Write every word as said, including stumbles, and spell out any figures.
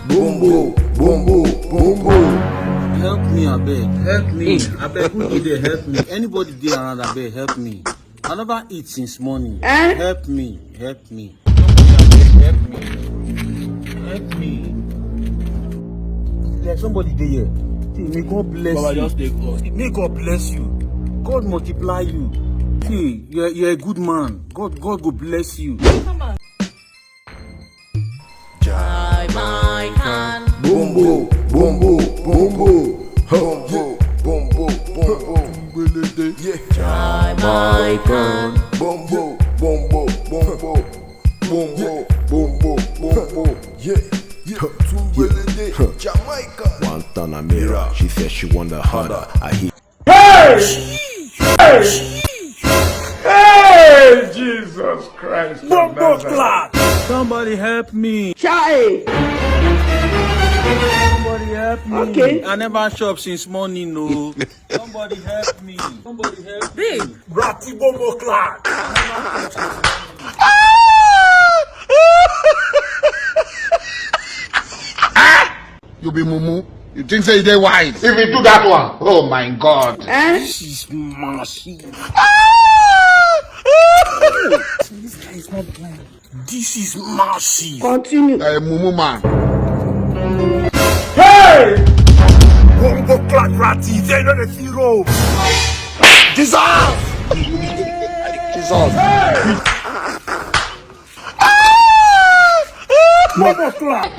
Bombo, bombo, bombo. Help me, abeg. Help me. Abeg, who dey there? Help me. Anybody dey around, abeg, help me. I never eat since morning. Eh? Help me. Help me. Help me. Help me. There's somebody there here. See, may God bless Baba, you. Just take God. May God bless you. God multiply you. See, you're, you're a good man. God, God go bless you. Jai my can. Bombo, bombo, bombo. Bombo, bombo, bombo. Yeah. Jai my can. Bombo, bombo, bombo. Bombo, bombo, bombo. Yeah. Yeah. Tumbelede, Jamaica. Guantanamera. She said she want the harder. I hit. Hey! Hey! Hey! Jesus Christ. Bombo clap! Somebody help me. Chai! Somebody help me. Okay. I never chop since morning, no. Somebody help me. Somebody help me. Babe, Rati Bombo clap. You be mumu. You think say you dey wise? If you do that one, oh my God. Eh? This is massive. this guy is not blind. This is massive. Continue. A mumu man. Hey! Bombo clap Rati. They know the zero. Jesus! Jesus! Bombo clap.